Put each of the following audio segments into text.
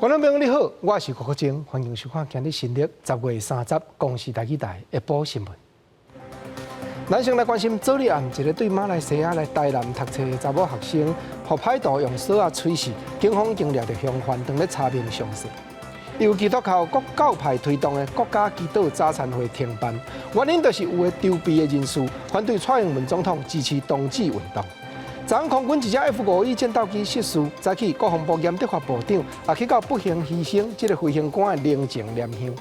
觀眾朋友你好，我是郭國晶，歡迎收看今日新曆10月30公視台語台下晡新聞。咱先來關心昨日暗一个對馬來西亞來台南讀冊的查某學生，予歹徒用索仔催死，警方已經掠著嫌犯，當咧查明詳細。由基督教各教派推動的國家祈禱早餐會停辦，原因就是有的籌備的人士反對蔡英文總統支持同志運動。昨昏空軍一架 F-5E 戰鬥機失事，早起國防部嚴德發部長也去到不幸犧牲這个飛行官的靈前念香。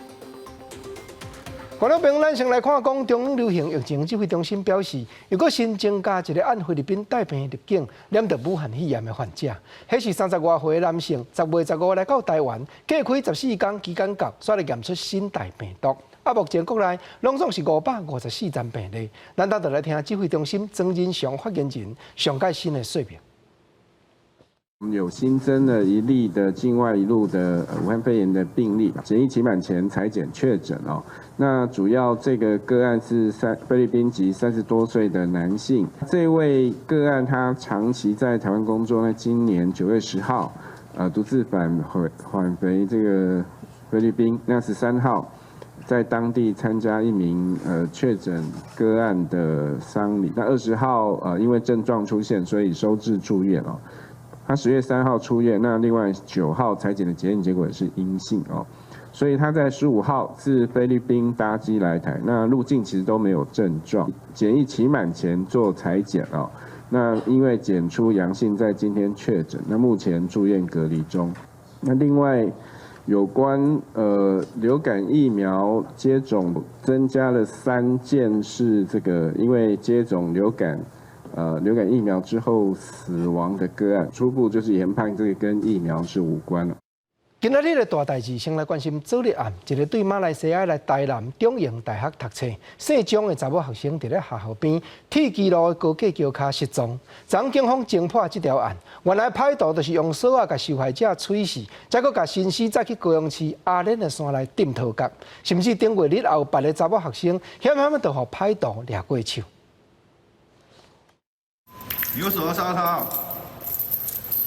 觀眾朋友，咱先來看講中央流行疫情指揮中心表示，又閣新增加一个按菲律賓帶病入境、染著武漢肺炎的患者，彼是三十外歲的男性，10月15來到台灣，隔開14天期間到，煞來驗出新帶病毒。啊，目前國內攏總是554人病例。咱等陣來聽指揮中心莊人祥發言人上蓋新的說明。我們有新增了一例的境外移入的武漢肺炎的病例，檢疫期滿前採檢確診哦。那主要這個個案是菲律賓籍30多歲的男性，這位個案他長期在台灣工作，那今年9月10號，獨自返回這個菲律賓，那13號在當地參加一名確診個案的喪禮，那20號因為症狀出現，所以收治住院哦。他10月3號出院，那另外9號採檢的檢驗結果也是陰性哦，所以他在15號自菲律賓搭機來台，那入境其實都沒有症狀，檢疫期滿前做採檢哦，那因為檢出陽性，在今天確診，那目前住院隔離中。那另外有關流感疫苗接種增加了3件是這個因為接種流感疫苗之後死亡的個案，初步就是研判這個跟疫苗是無關了。今仔日的大代誌，先來關心昨日暗一个對馬來西亞來台南中營大學讀冊，姓張的查某學生佇咧學校邊鐵支路的高架橋跤失蹤。昨警方偵破這條案，原來歹徒就是用索仔共受害者催死，再閣共身屍載去高雄市阿蓮的山內釘頭殼，甚至頂月日也有別个查某學生險險就予歹徒掠過手。你為什麼要殺他？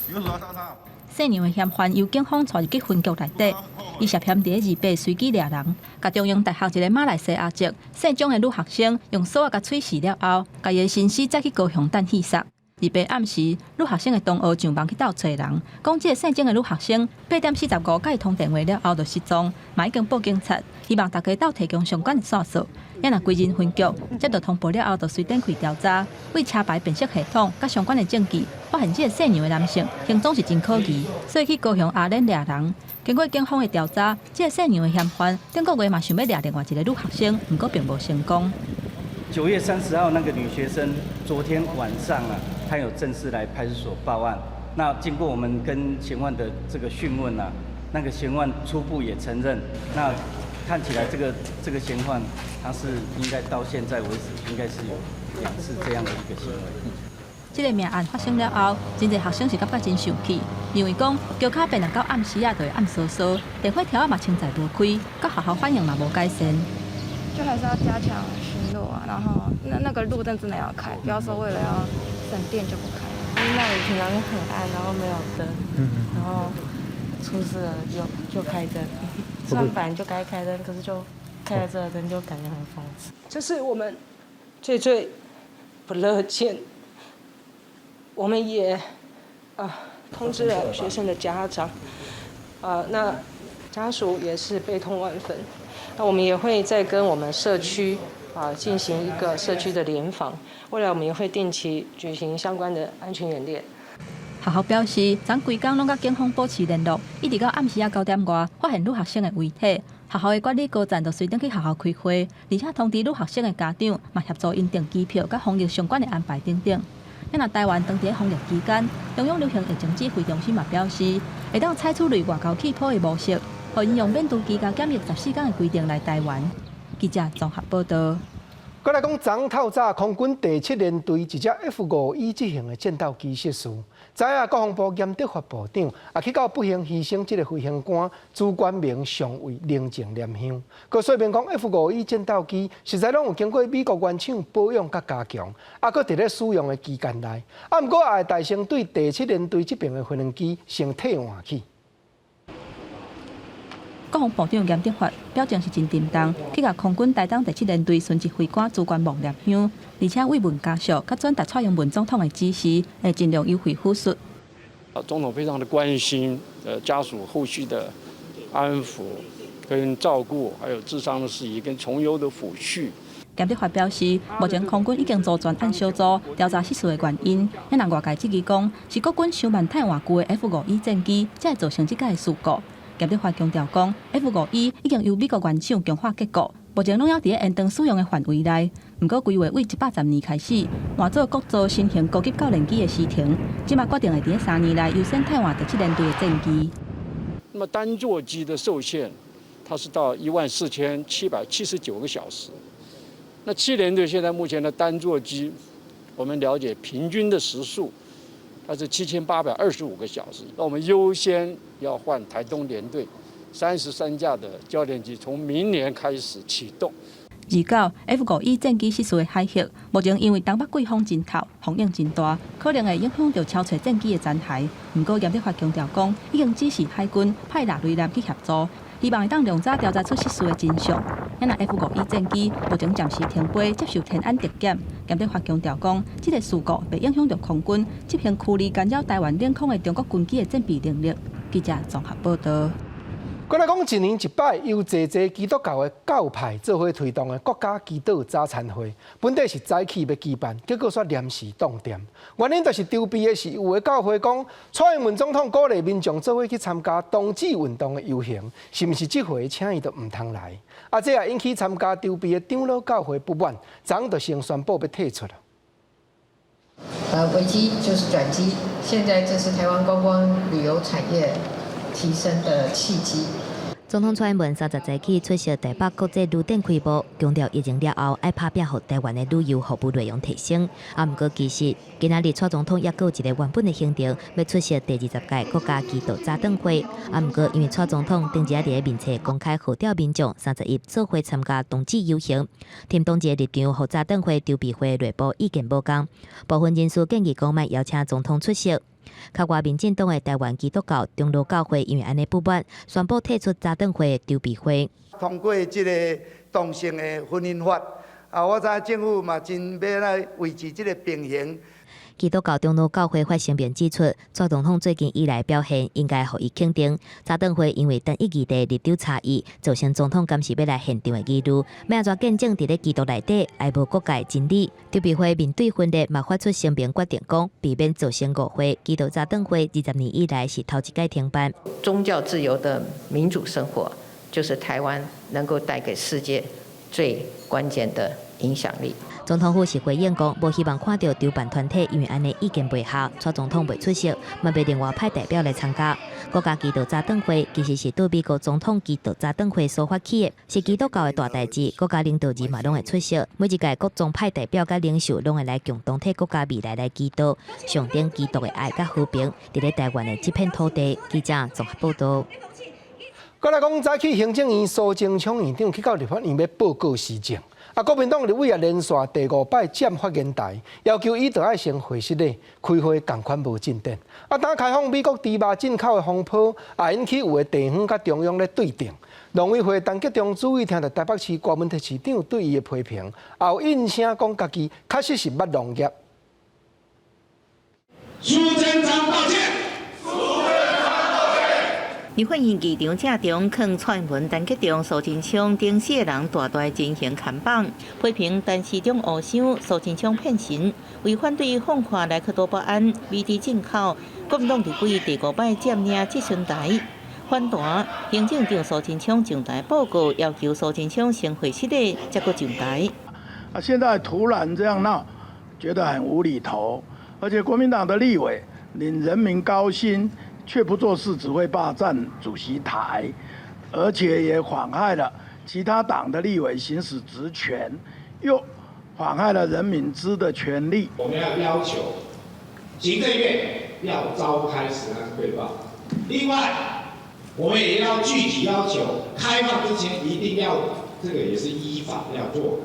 你為什麼要殺他？姓楊的嫌犯由警方帶入去分局內底，伊涉嫌佇咧二八隨機掠人，共中營大學一个馬來西亞籍姓張的女學生用索仔共催死了後，共伊的身屍載去高雄等戲殺。28暗時，女學生的同學上網去鬥揣人，講這个姓張的女學生8點45共伊通電話了後就失蹤，嘛已經報警察，希望大家鬥提供相關的線索。也若歸仁分局接到通報了後，就隨展開調查，為車牌辨識系統佮相關的證據，發現這个姓楊的男性行蹤是真可疑，所以去高雄阿蓮掠人。經過警方的調查，這个姓楊的嫌犯頂個月嘛想欲掠另外一个女學生，毋過並無成功。9月30號那個女學生，昨天晚上啊，她有正式來派出所報案。那經過我們跟嫌犯的這個訊問啊，那個嫌犯初步也承認。那看起來這個嫌犯，他是應該到現在為止，應該是有兩次這樣的一個行為。這个命案發生了後，真濟學生是感覺真受氣，認為講橋跤邊若到暗時啊，就會暗嗖嗖，電火柱仔嘛穿在無開，佮學校反應嘛無改善。就還是要加強巡邏啊，然後那個路燈真的要開，不要說為了要省電就不開。因為那裡平常就很暗，然後沒有燈，然後出事了就開燈，雖然本來就該開燈，可是就開了這個燈就感覺很諷刺。這是我們最最不樂見，我們也通知了學生的家長，那家屬也是悲痛萬分。那我們也會再跟我們社區進行一個社區的聯防，未來我們也會定期舉行相關的安全演練。學校表示，昨規工攏佮警方保持聯絡，一直到暗時仔9點外，發現女學生的遺體。學校的管理高層就隨轉去學校開會，而且通知女學生的家長，嘛協助𪜶訂機票、佮防疫相關的安排等等。若台灣當地防疫期間，中央流行疫情指揮中心嘛表示，會當採取類外交氣泡的模式，予𪜶用免除居家檢疫14天的規定來台灣。記者綜合報道。閣來講，昨透早空軍第七聯隊一隻 F-5E 這型的戰鬥機失事，知影國防部嚴德發部長也去到不幸犧牲這个飛行官朱冠明上尉靈前念香。閣說明講，F-5E 戰鬥機實在攏有經過美國原廠保養佮加強，啊，閣佇咧使用的期間內，啊，毋過也會代先對第七聯隊這爿的飛行機先替換去。國防部長嚴德發表情是真沉重，去共空軍台東第七聯隊巡指揮官朱關望念香，而且慰問家屬，佮轉達蔡英文總統的指示，會盡量優惠撫恤。總統非常的關心，家屬後續的安撫跟照顧，還有治喪的事宜跟從優的撫恤。嚴德發表示，目前空軍已經組專案小組調查失事的原因。予人外界質疑講，是國軍傷慢汰換舊的 F-5E 戰機，才會造成這個事故。嚴德發強調講，F-5E 已經由美國原廠強化結構，目前攏猶佇咧延長使用的範圍內。毋過規劃對110年開始換做國造新型高級教練機的時程，這馬決定會佇咧3年內優先汰換第七聯隊的戰機。那麼單座機的壽限，它是到14,779個小時。那七聯隊現在目前的單座機，我們了解平均的時數，它是7825個小時。那我們優先要換台東聯隊33架的教練機，從明年開始啟動。二九 F-5E 戰機失事的海域，目前因為東北季風真透，風湧真大，可能會影響著超載戰機的殘骸。毋過嚴德發強調講，已經指示海軍派六類艦去協助，希望會當量早調查出失事的真相。若 F-5E 戰機目前暫時停飛，接受天安特檢。嚴德發強調講，這個事故袂影響著空軍執行驅離干擾台灣領空的中國軍機的戰備能力。記者綜合報導。閣來講，一年一擺由濟濟基督教的教派做伙推動的國家祈禱早餐會，本底是早起欲舉辦，結果煞臨時擋電。原因就是籌備的時，有的教會講，蔡英文總統鼓勵民眾做伙去參加同志運動的遊行，是毋是這回請伊就毋通來？啊，這也引起參加籌備的長老教會不滿，昨昏就先宣布欲退出。危機就是轉機，現在這是台灣觀光旅遊產業提升的契機。總統蔡英文30早起出席台北國際旅展開幕，強調疫情了後愛拍拚，予台灣的旅遊服務內容提升。啊，毋過其實今仔日蔡總統猶閣有一个原本的行程，欲出席第20屆國家祈禱早頓會。啊，毋過因為蔡總統頂一日佇咧面冊公開號召民眾31做伙參加同志遊行，挺同志的立場，予早頓會籌備會內部意見無仝，部分人士建議講莫邀請總統出席。較倚民進黨的台灣基督教長老教會因為按呢不滿，宣布退出早頓會的籌備會。通過這个同性的婚姻法，啊，我知政府嘛真欲來維持這个平衡。基督教長老教會發聲明指出，蔡總統最近以來表現應該予伊肯定。早頓會因為單一議題立場差異，造成總統敢是欲來現場的疑慮，欲按怎見證佇咧基督內底愛無國界真理？籌備會面對分裂，嘛發出聲明，決定講避免造成誤會。祈禱早頓會20年以來是頭一擺停辦。宗教自由的民主生活，就是台灣能夠帶給世界最關鍵的影響力。總統府是回應講，無希望看著籌辦團體因為按呢意見袂合，蔡總統袂出席，嘛袂另外派代表來參加。國家祈禱早頓會其實是對美國總統祈禱早頓會所發起的，是基督教的大代誌，國家領導人嘛攏會出席。每一屆各宗派代表佮領袖攏會來共同替國家未來來祈禱，象徵基督的愛佮和平。佇咧台灣的這片土地，記者綜合報導。閣來講，早起行政院蘇貞昌院長去到立法院欲報告施政。啊，國民黨立委也連續第五擺佔發言台，要求伊著愛先會失禮，開會仝款無進展。啊，當開放美國豬肉進口的風波，也引起有的地方佮中央咧對陣。農委會陳吉仲主委聽著台北市郭文鐵市長對伊的批評，也有應聲講家己確實是捌農業。蘇貞昌道歉。立法院議場正中，囥蔡英文、陳吉仲、蘇貞昌等四个人大大進行看板，批評陳市長誤傷、蘇貞昌騙神，為反對放寬萊克多巴胺美豬進口，國民黨立委第五擺佔領質詢台反彈，行政長蘇貞昌上台報告，要求蘇貞昌先會失禮，才閣上台。啊，現在突然這樣鬧，覺得很無厘頭，而且國民黨的立委領人民高薪，卻不做事，只會霸佔主席台，而且也妨害了其他黨的立委行使職權，又妨害了人民知的權利。我們要要求行政院要召開食安匯報，另外我們也要具體要求開放之前一定要，這個也是依法要做，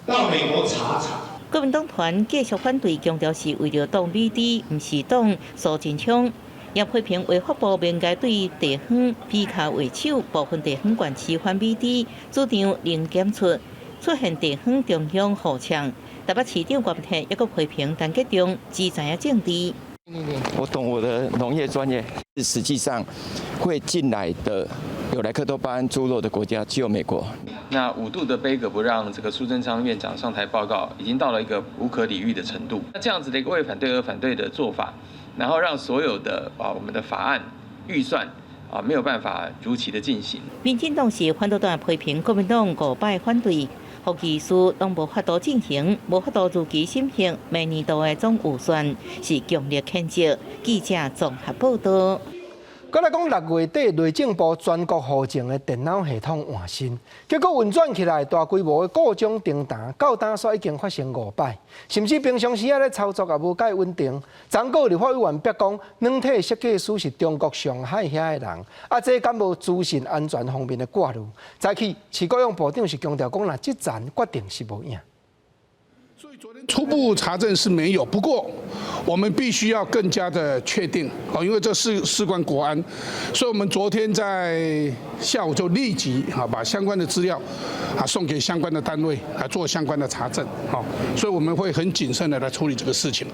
到美國查查。國民黨團繼續反對，強調是為著擋美豬，毋是擋蘇貞昌。也批評衛福部應該對地方比跤為首，部分地方縣市反美豬，主張零檢出，出現地方中央互嗆。台北市長郭台銘閣批評陳吉仲只知影政治。我懂我的農業專業，實際上會進來的有萊克多巴胺豬肉的國家只有美國。那5度的杯葛不讓這個蘇貞昌院長上台報告，已經到了一個無可理喻的程度。那這樣子的一個為反對而反對的做法，然後讓所有的我們的法案預算沒有辦法如期的進行。民進黨是反對黨批評國民黨五擺反對。予技術攏無法度進行，無法度如期審核明年度的總預算，是強烈譴責。記者綜合報道。閣來講6月底，內政部全國戶政的電腦系統換新，結果運轉起來大規模的故障停彈，到今煞已經發生五擺，甚至平常時仔咧操作也無蓋穩定。昨閣立法委員逼講，軟體設計師是中國上海遐的人，啊，這敢無資訊安全方面的掛慮？早起，徐國勇部長是強調講，若這層決定是無影。初步查證是沒有，不過我們必須要更加的確定，哦，因為這事事關國安，所以我們昨天在下午就立即把相關的資料送給相關的單位來做相關的查證，所以我們會很謹慎的來處理這個事情。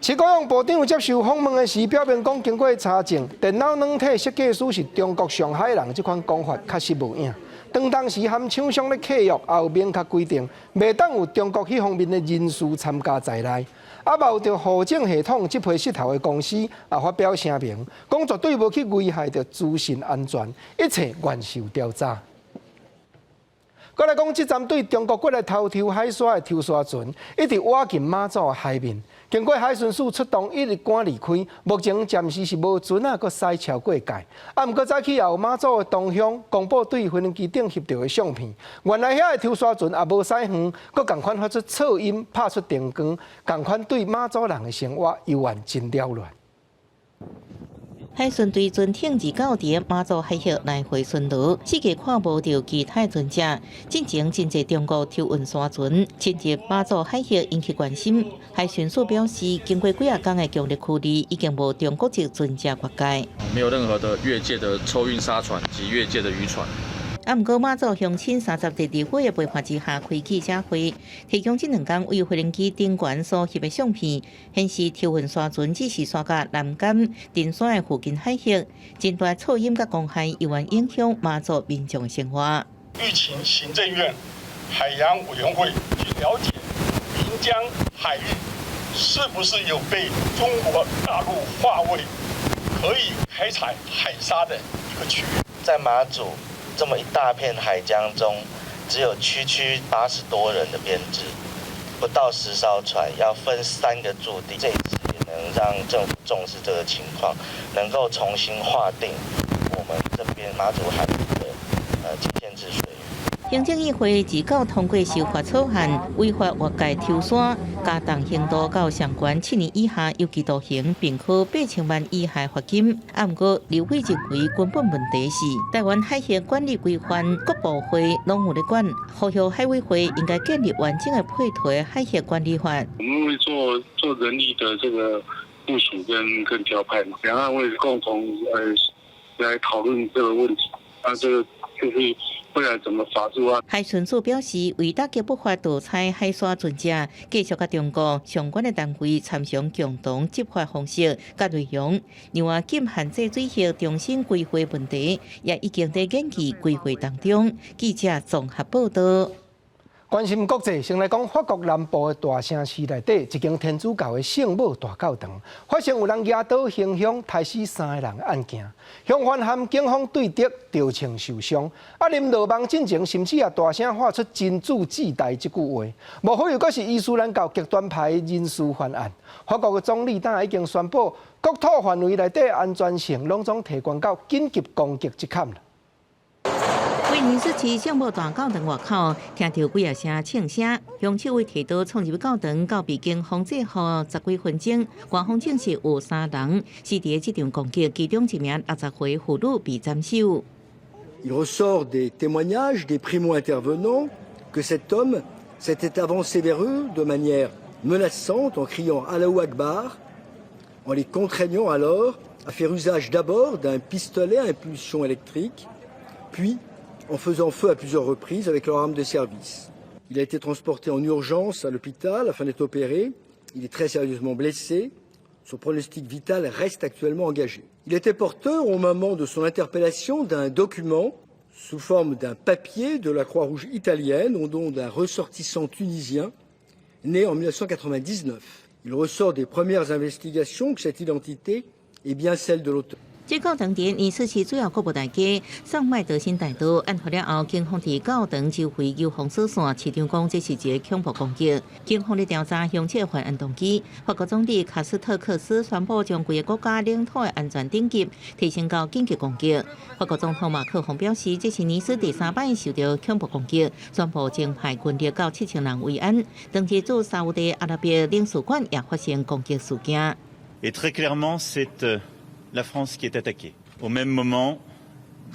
徐國勇部長接受訪問的時，表明講經過查證，電腦軟體設計師是中國上海人，這款講法確實無影。當當時和廠商咧契約，也有明確規定，袂當有中國彼方面的人士參加在內。啊，嘛有著戶政系統這批穡頭的公司也發表聲明，講絕對無去危害著資訊安全，一切願受調查。閣來講，這站對中國過來偷抽海沙的抽沙船，一直倚近馬祖的海面。經過海巡署出動，一直趕離開。目前暫時是無船仔閣駛超過界。啊，毋過早起也有馬祖的同鄉公布對飛機頂翕著的相片，原來遐的抽沙船也無駛遠，閣仝款發出噪音，拍出電光，仝款對馬祖人的生活猶原真擾亂。海巡隊船艇二九佇馬祖海峽來回巡邏，四界看無著其他船隻。進前真濟中國偷運沙船侵入馬祖海峽，引起關心。海巡署表示，經過幾仔工的強力驅離，已經無中國籍船隻越界。沒有任何的越界的抽運沙船及越界的漁船。啊，毋過馬祖鄉親30日立委的陪伴之下開記者會，提供這兩工位飛行機頂懸所翕的相片，顯示抽運沙船只是徙到南竿登山的附近海域，真大噪音佮光害，猶原影響馬祖民眾的生活。籲請行政院海洋委員會去了解臨江海域是不是有被中國大陸劃為可以開採海沙的一個區域。在馬祖這麼一大片海疆中，只有區區80多人的編制，不到10艘船，要分三個駐地。這一次也能讓政府重視這個情況，能夠重新劃定我們這邊馬祖海域的禁限制水域。行政院會二九通過修法草案，違法越界抽沙，加重刑度到上懸7年以下有期徒刑，並科8000萬以下罰金。啊，毋過立委認為根本問題是臺灣海峽管理規範，各部會攏有咧管，呼籲海委會應該建立完整的配套海峽管理法。我們會做做人力的這個部署跟調派嘛，兩岸會共同來討論這個問題。啊，這個就是未來怎麼法制化。海巡署表示，為打擊不法盜採海沙船隻，繼續佮中國相關的單位參詳共同執法方式佮內容。另外，禁限制水域重新規劃問題，也已經在研議規劃當中。記者綜合報道。關心國際，先來講法國南部的大城市內底，一間天主教的聖母大教堂，發生有人舉刀行兇，刣死三個人的案件，凶犯和警方對峙，造成受傷。啊，臨落網進前，甚至也大聲喊出“真主至大”這句話。莫非又閣是伊斯蘭教極端派人士犯案？法國的總理當已經宣布，國土範圍內底安全性攏總提懸到緊急攻擊級了。威尼斯市聖母大教堂外口，聽著幾仔聲槍聲，兇手為提刀衝入教堂，到被警方制服十幾分鐘。官方證實有三人死佇這場攻擊，其中一名60歲婦女被斬首。 Il ressort des témoignages des primo-intervenants que cet homme s'était avancé vers eux de manière menaçante en criant Allahu Akbar, en les contraignant alors À faire usage d'abord d'un pistolet à impulsion électrique, puis en faisant feu à plusieurs reprises avec leur arme de service. Il a été transporté en urgence à l'hôpital afin d'être opéré. Il est très sérieusement blessé. Son pronostic vital reste actuellement engagé. Il était porteur au moment de son interpellation d'un document sous forme d'un papier de la Croix-Rouge italienne au nom d'un ressortissant tunisien né en 1999. Il ressort des premières investigations que cette identité est bien celle de l'auteur. 這到當地尼斯市主要國務大街送麥德辛大道，案發了後，警方佇教堂周圍有封鎖線，市長講這是一个恐怖攻擊。警方咧調查兇手犯案動機。法國總理卡斯特克斯宣布將規个國家領土的安全等級提升到緊急攻擊。法國總統馬克宏表示，這是尼斯第三擺受著恐怖攻擊，宣布增派軍力到7000人維安。當日駐沙烏地阿拉伯領事館也發生攻擊事件。 Et très clairement, c'est la France qui est attaquée. Au même moment,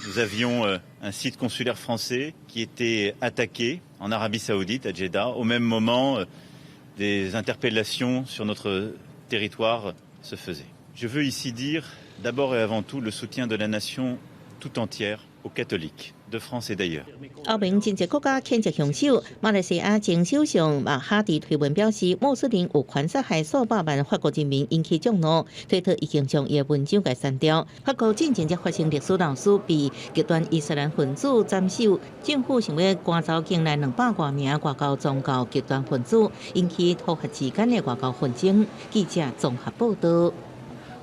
nous avions un site consulaire français qui était attaqué en Arabie Saoudite, à Jeddah. Au même moment, des interpellations sur notre territoire se faisaient. Je veux ici dire d'abord et avant tout le soutien de la nation tout entière aux catholiques de France et d'ailleurs. 歐盟真濟國家譴責兇手，馬來西亞前首相馬哈迪推文表示，穆斯林有權殺害數百萬法國人民，引起眾怒，推特已經將伊的文章給刪掉。法國進前才發生歷史老師被極端伊斯蘭分子斬首，政府想欲趕走境內200外名外交宗教極端分子，引起土法之間的外交紛爭。記者綜合報道。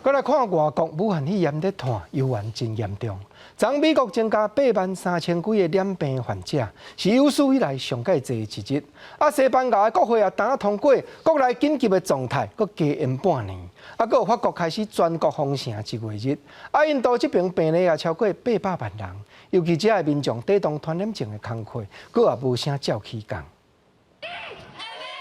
閣來看外國武漢肺炎咧湠，猶原真嚴重。昨美國增加83,000幾个染病患者，是有史以來上蓋濟一日。啊，西班牙的國會也剛通過國內緊急的狀態，閣加延半年。啊，閣有法國開始全國封城一月日。啊，印度這爿病例也超過800萬人，尤其遮的民眾抵擋傳染症的工課，閣也無啥照起工。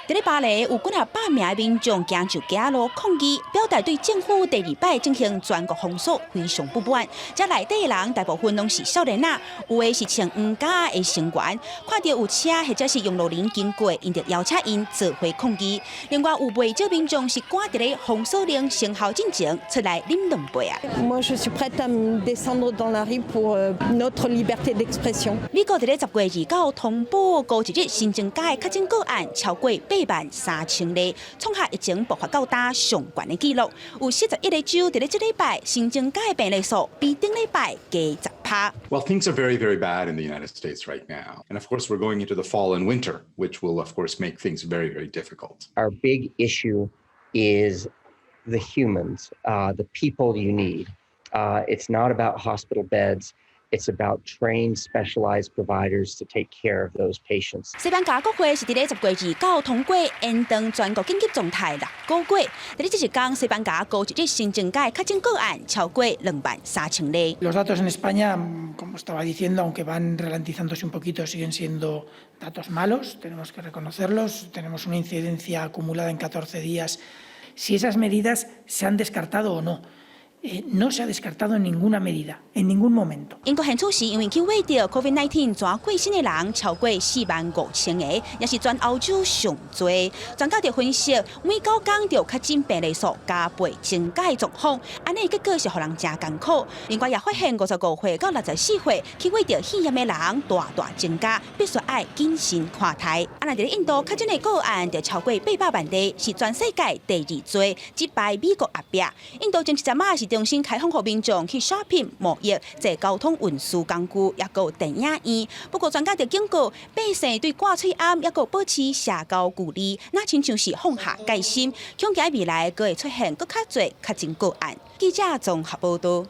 佇咧巴黎有幾若百名民眾行上街路抗議，表達對政府第二擺進行全國封鎖非常不滿。遮內底的人大部分攏是少年仔，有的是穿黃甲的成員，看著有車或者是用路人經過，𪜶就邀請𪜶做伙抗議。另外有袂少民眾是趕佇咧封鎖令生效進前出來啉兩杯仔。 Moi, je suis prête à descendre dans la rue pour notre liberté d'expression。美國佇咧10月29通報過一日新增加的確診個案超過83,000例，創下疫情爆發到今上懸的紀錄。有41個州佇咧這禮拜新增加的病例數比頂禮拜加10%。 Well, things are very, very bad in the United States right now. And of course, we're going into the fall and winter, which will, of course, make things very, very difficult. Our big issue is the humans, the people you need. It's not about hospital beds. It's about trained, specialized providers to take care of those patients. 西班牙國會是佇咧10月29通過延長全國緊急狀態6個月。佇咧這一工，西班牙過一日新增加的確診個案超過23,000例。 Los datos en España, como estaba diciendo, aunque van ralentizándose un poquito, siguen siendo datos malos, tenemos que reconocerlos. Tenemos una incidencia acumulada en 14 días. Si esas medidas se han descartado o no. No se ha descartado ninguna medida, en ningún momento. 英國現此時因為去染著 COVID-19 逝過身的人超過45,000個，也是全歐洲上濟。專家就分析，每9工就確診病例數加倍增加的狀況，按呢結果是予人誠艱苦。另外也發現55歲到64歲去染著肺炎的人大大增加，必須愛謹慎看待。啊，若佇印度確診的個案就超過800萬例，是全世界第二濟，只排美國後壁。印度前一陣仔是重新開放予民眾去 shopping、貿易、坐交通運輸工具，抑閣有電影院。不過專家就警告，百姓對掛喙罨，抑閣保持社交距離，若親像是放下戒心，恐驚未來閣會出現閣較濟確診個案。記者綜合報道。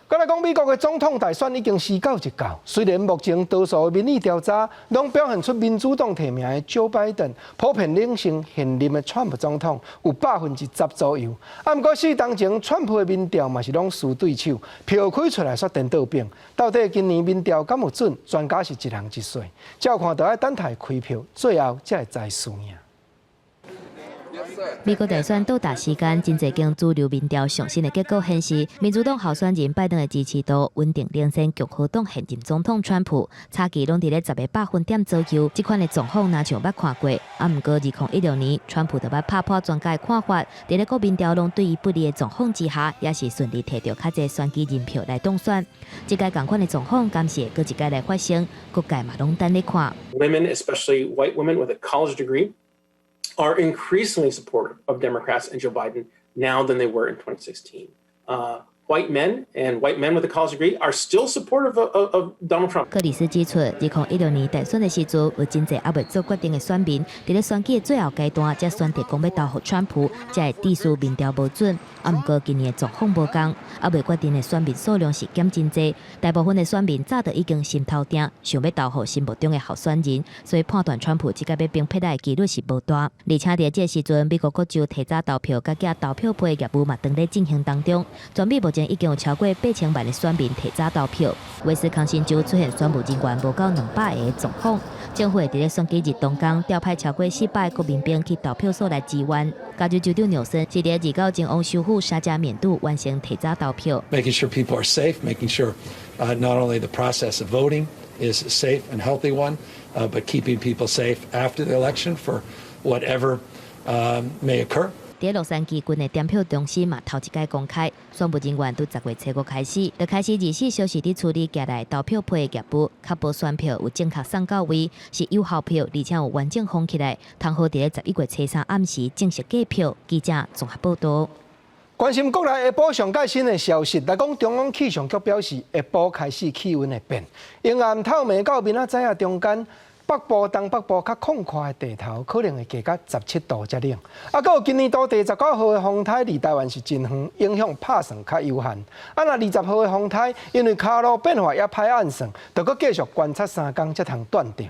閣來講，美國的總統大選已經時到日到，雖然目前多數的民意調查攏表現出民主黨提名的 Joe Biden 普遍領先現任的川普總統有10%左右，啊，毋過四當前川普的民調嘛是攏輸對手，票開出來煞顛倒反。到底今年民調敢有準？專家是一人一說，照看著愛等待開票，最後才會知輸贏。美國大選倒數時間，真濟間主流民調上新的結果顯示，民主黨候選人拜登的支持度穩定領先共和黨現任總統川普，差距攏佇咧10個百分點左右。這款的狀況若像捌看過，啊，毋過2016年，川普就捌拍破專家的看法，佇咧各民調攏對伊不利的狀況之下，也是順利摕著較濟選舉人票來當選。這屆仝款的狀況，敢是會閣一擺來發生？各界嘛攏等咧看。 Women, especially white women with a college degree, are increasingly supportive of Democrats and Joe Biden now than they were in 2016. White men and white men with a college degree are still supportive of Donald Trump. 克里斯指出，2016年大選的時陣，有真濟猶未做決定的選民，佇咧選舉的最後階段，才選擇講欲投予川普，才會致使民調無準。啊，毋過今年的狀況無仝，猶未決定的選民數量是減真濟，大部分的選民早就已經心頭定，想欲投予心目中的候選人，所以判斷川普這擺欲反撲的幾率是無大。而且佇這個時陣，美國各州提早投票佮寄投票批的業務嘛，當咧進行當中，全美目前已經有超過8000萬的選民提早投票。威斯康辛州出現選務人員無夠200個的狀況，政府會佇咧選舉日當天調派超過400個國民兵去投票所來支援。加州州長紐森是佇29前往首府沙加緬度完成提早投票。 Making sure people are safe, making sure not only the process of voting is a safe and healthy one, but keeping people safe after the election for whatever may occur. 佇洛杉磯郡的點票中心嘛，頭一擺公開，選務人員佇10月初五開始，就開始24小時佇處理寄來投票批的業務，確保選票有正確送到位，是有效票，而且有完整封起來，通好佇咧11月初三暗時正式計票。記者綜合報道。關心國內下晡上蓋新的消息，來講中央氣象局表示，下晡開始氣溫會變，陰暗透暝到明仔載仔中間。北部、東北部較曠闊的地頭可能會低到17度遮冷。啊，閣有今年度第19號的風颱離台灣是真遠，影響拍算較有限。啊，若20號的風颱因為跤路變化也歹按算，著閣繼續觀察3工才通斷定。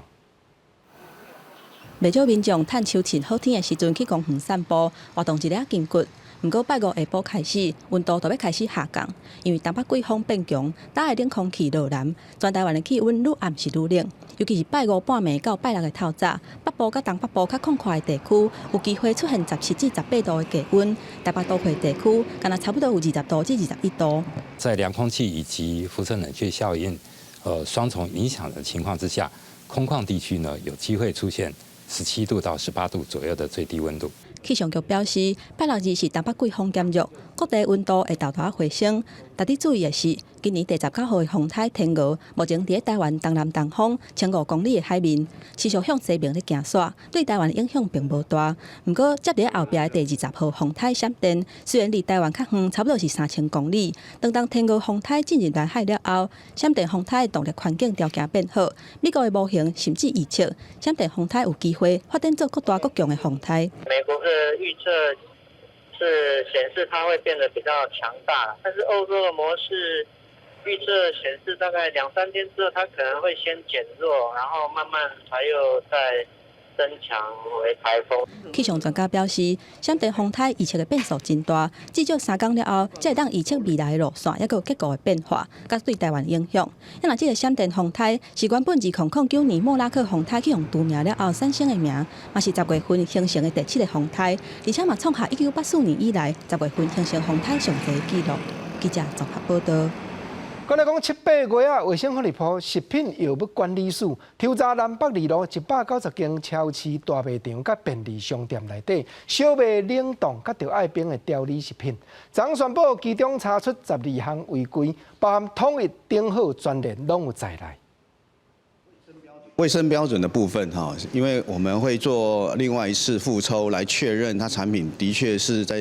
袂少民眾趁秋晴好天的時陣去公園散步，活動一下筋骨。毋過拜五下晡開始，溫度就欲開始下降，因為東北季風變強，帶來冷空氣落南，全台灣的氣溫愈暗是愈冷。尤其是拜五半暝到拜六的透早，北部佮東北部較曠闊的地區，有機會出現17至18度的低溫；台北都會地區，敢若差不多有20度至21度。在涼空氣以及輻射冷卻效應，雙重影響的情況之下，空曠地區呢有機會出現17度到18度左右的最低溫度。氣象局表示，拜六日是東北季風減弱，各地溫度會沓沓回升。值得注意的是，今年第19號的風颱天鵝，目前佇咧台灣東南東方1500公里的海面，持續向西邊咧行徙，對台灣的影響並無大。毋過，接佇咧後壁的第20號風颱閃電，雖然離台灣較遠，差不多是3000公里。當天鵝風颱進入南海了後，閃電風颱的動力環境條件變好，美國的模型甚至預測，閃電風颱有機會發展做閣大閣強的風颱。美國的預測是顯示它會變得比較強大，但是歐洲的模式預測顯示大概兩三天之後，它可能會先減弱，然後慢慢才又再增強為颱風。氣象專家表示，閃電風颱預測的變數真大，至少3工了後，才會當預測未來的路線，抑閣有結構的變化，佮對台灣影響。啊若這个閃電風颱是原本2009年莫拉克風颱去予除名了後產生的名，嘛是10月份形成的第七个風颱，而且嘛創下1984年以來10月份形成風颱上濟的紀錄。記者綜合報道。閣來講七八月啊，衛生福利部食品藥物管理署抽查南北二路190間超市、大賣場佮便利商店內底，銷賣冷凍佮著愛冰的調理食品。昨昏宣布其中查出12項違規，包含統一、頂好、全聯攏有在內。衛生標準的部分哈，因為我們會做另外一次復抽來確認，它產品的確是在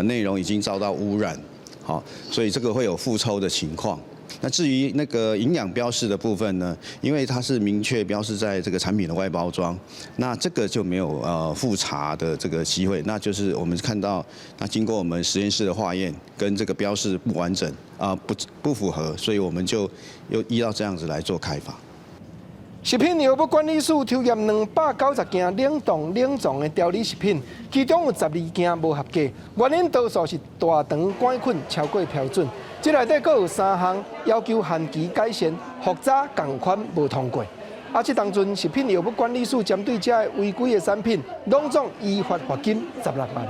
內容已經遭到污染。好，所以這個會有復抽的情況。那至於那個營養標示的部分呢？因為它是明確標示在這個產品的外包裝，那這個就沒有復查的這個機會。那就是我們看到，那經過我們實驗室的化驗，跟這個標示不完整啊，不符合，所以我們就又依照這樣子來做開罰。食品藥物管理署抽驗290件冷凍冷藏的調理食品，其中有12件無合格，原因多數是大腸桿菌超過標準。這內底閣有三項要求限期改善，複查仝款無通過。啊，這當陣食品藥物管理署針對這个違規的產品，攏總依法罰金16萬。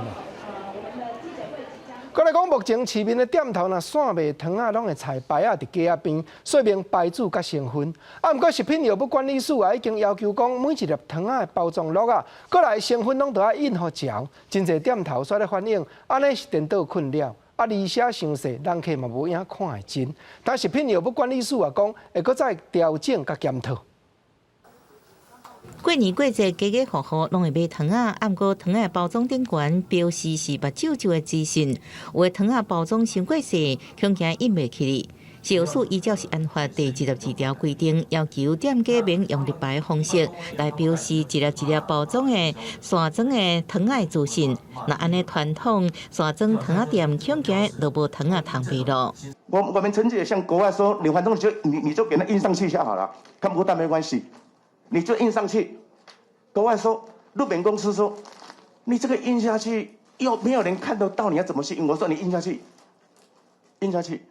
閣來講，目前市面的店頭若散賣糖仔，攏會採牌仔佇架仔邊，說明牌子佮成分。啊，毋過食品藥物管理署也已經要求講，每一粒糖仔的包裝盒仔，閣來成分攏著愛印予齊。真濟店頭煞咧反映，按呢是顛倒困擾。啊，而且傷細，人客嘛無影看會真。但食品藥物管理署也講，會閣再調整佮檢討。過年過節，家家戶戶攏會買糖仔，毋過糖仔包裝頂懸標示是目睭睭的資訊，有的糖仔包裝傷過細，恐驚印袂起哩。食藥署依照食安法第22條規定，要求店家免用立牌方式來標示一粒一粒包裝的散裝的糖仔資訊。若按呢傳統散裝糖仔店，恐驚就無糖仔通賣囉。我們曾經也向國外說，你反正你就給他印上去就好了，看不到沒關係。你就印上去，國外說，路邊公司說，你這個印下去又沒有人看得到，你要怎麼去印？我說你印下去，印下去，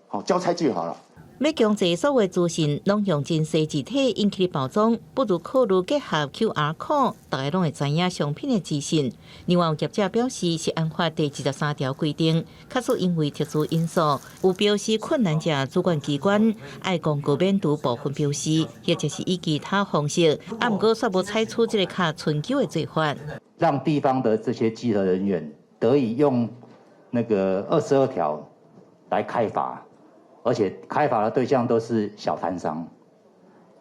好交差就好了。欲強制所有資訊攏用真細字體印起包裝，不如考慮結合 QR code，大家攏會知影商品的資訊。另外有業者表示，食安法第23條規定，假使因為特殊因素有標示困難者，主管機關愛公告免除部分標示，或者是以其他方式，啊，毋過煞無採取這个較春秋的做法，讓地方的這些稽核人員得以用那個22條來開罰。而且開罰的對象都是小攤商，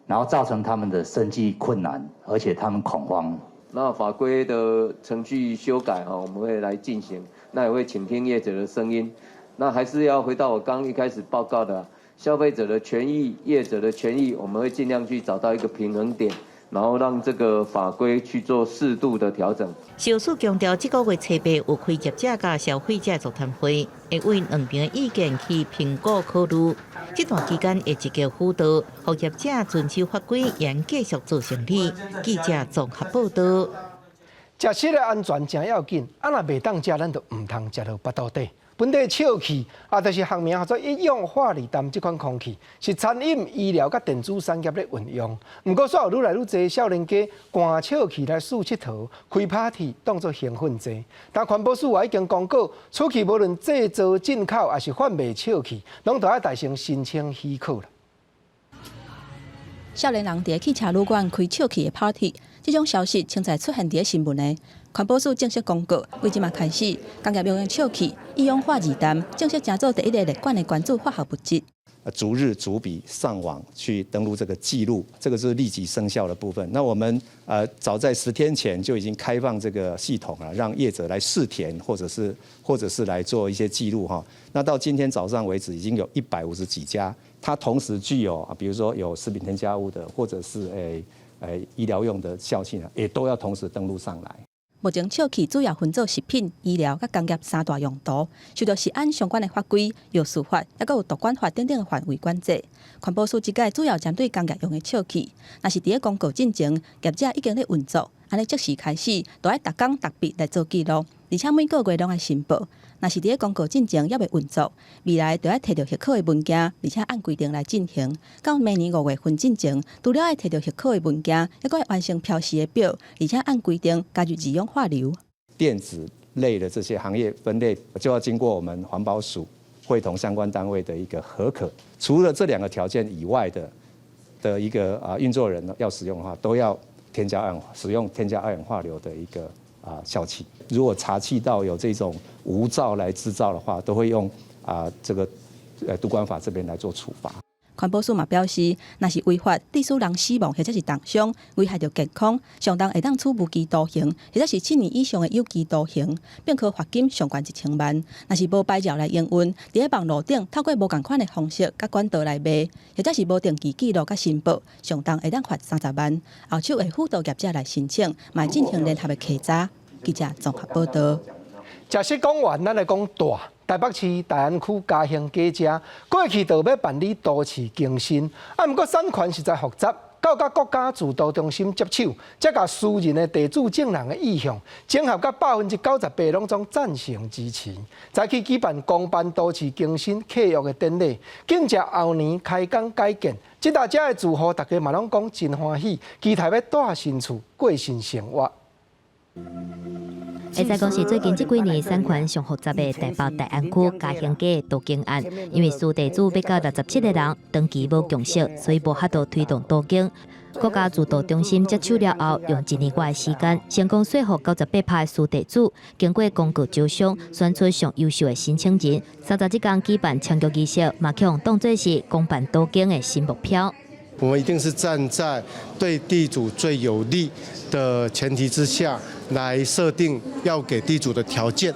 然後造成他們的生計困難，而且他們恐慌。那法規的程序修改哈，我們會來進行，那也會傾聽業者的聲音。那還是要回到我剛一開始報告的，消費者的權益、業者的權益，我們會盡量去找到一個平衡點。然後讓這個法規去做適度的調整。食藥署強調，這個月初八有開業者佮消費者座談會，會為兩邊的意見去評估考慮。這段期間會積極輔導，予業者遵守法規，嚴繼續做生意。記者綜合報道。食食的安全誠要緊，啊若袂當食，咱就毋通食落腹肚底。本地笑氣啊，就是學名叫做一氧化二氮這款空氣，是餐飲、醫療佮電子產業咧運用。毋過，煞有愈來愈濟少年家灌笑氣來試𨑨迌、開 party，當做興奮劑。但環保署也已經公告，此氣無論製造、進口抑是販賣笑氣，攏著愛代先申請許可啦。少年人佇汽車旅館開笑氣的 party，這種消息清才出現佇新聞的。環保署正式公告，對這馬開始，工業用的笑氣一氧化二氮正式成做第一个列管的關注化學物質。逐日逐筆上網去登錄這個記錄，這個是立即生效的部分。那我們早在10天前就已經開放這個系統了，讓業者來試填，或者是來做一些記錄哈。那到今天早上為止，已經有150幾家，它同時具有啊，比如說有食品添加物的，或者是醫療用的笑氣呢，也都要同時登錄上來。目前笑氣主要分做食品、醫療佮工業三大用途，受著食安相關的法規、藥事法，抑閣有毒管法等等的範圍管制。環保署這擺主要針對工業用的笑氣，若是佇咧公告進前，業者已經咧運作，按呢即時開始，著愛逐工逐筆來做記錄，而且每個月攏愛申報。若是佇咧公告進前猶未運作，未來著愛提著許可的文件，而且按規定來進行。到明年5月份進前，除了愛提著許可的文件，抑閣愛完成標示的表，而且按規定加入二氧化硫。電子類的這些行業分類，就要經過我們環保署會同相關單位的一個核可。除了這兩個條件以外的一個啊運作人要使用的話，都要添加二使用添加二氧化硫的一個啊笑氣。如果查緝到有這種無照來製造的話，都會用啊這個毒管法這邊來做處罰。環保署嘛表示，若是違法，致使人死亡或者是重傷，危害著健康，上重會當處無期徒刑，或者是7年以上的有期徒刑，並可罰金上懸1000萬。若是無牌照來營運，佇咧網路頂透過無仝款的方式佮管道來賣，或者是無定期記錄佮申報，上重會當罰30萬。後手會輔導業者來申請，嘛會進行聯合的稽查。記者綜合報道。食食講完，咱來講大。台北市大安區嘉興街遮，過去就欲辦理都市更新，啊，毋過產權實在複雜，到佮國家住都中心接手，才共私人的地主眾人的意向整合甲98%攏總贊成支持，早起舉辦公辦都市更新契約的典禮，緊接後年開工改建，這搭遮的住戶大家嘛攏講真歡喜，期待欲蹛新厝過新生活。會使講是最近這幾年產權上複雜的台北大安區嘉興街都更案，因為私地主欲佮67個人長期無共識，所以無法度推動都更。國家住都中心接手了後，用一年外的時間，成功說服98%的私地主，經過公告招商，選出上優秀的申請人。30這工舉辦簽約儀式，嘛予人當做是公辦都更的新目標。我們一定是站在對地主最有利的前提之下來設定要給地主的條件，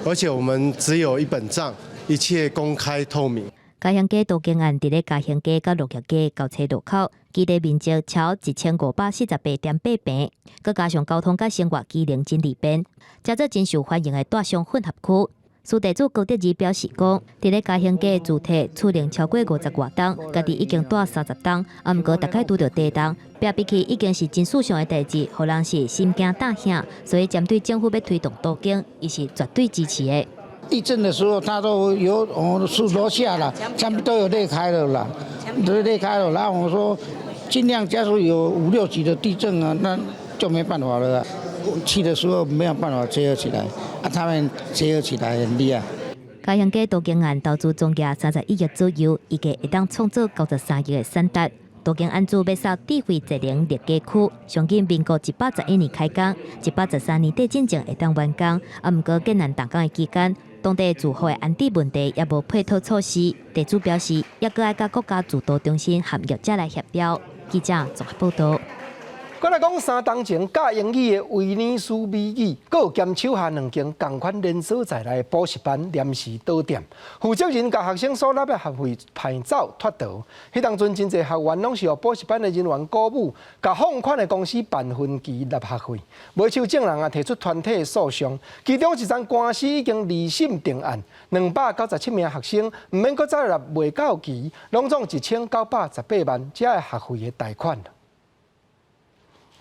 而且我們只有一本賬，一切公開透明。嘉興街都更案佇咧嘉興街佮鹿業街交叉路口，基地面積超1548.8坪，閣加上交通佮生活機能真利便，成做真受歡迎的大商混合區。私地主高德義表示講，佇咧嘉興街租地厝齡超過50外冬，家己已經蹛30冬，啊，毋過逐擺拄著地動，壁比起已經是真事上的代誌，予人是心驚膽嚇，所以針對政府欲推動都更，伊是絕對支持的。地震的時候，它都有哦，是樓下啦，全部都有裂開了啦，都裂開了。然後我說，盡量假如有五六級的地震啊，那就沒辦法了。去的時候沒有辦法結合起來，啊，他們結合起來很厲害。嘉興街都更案投資總額31億左右，預計會當創造93億的產值。都更案主欲掃智慧節能綠街區，上緊民國111年開工，113年底進前會當完工。啊，毋過建案動工的期間，當地住戶的安置問題猶無配套措施。地主表示，猶閣愛佮國家住都中心和業者來協調。記者綜合報道。過來講3冬前教英語的威尼斯美語，閣有兼手下兩間仝款連鎖在內的補習班臨時倒店，負責人共學生所納的學費騙走脫逃。彼當陣真濟學員攏是予補習班的人員鼓舞，共放款的公司辦分期納學費。尾手眾人也提出團體訴訟，其中一樁官司已經二審定案，297名學生毋免閣再納未到期，攏總1918萬遮的學費的貸款。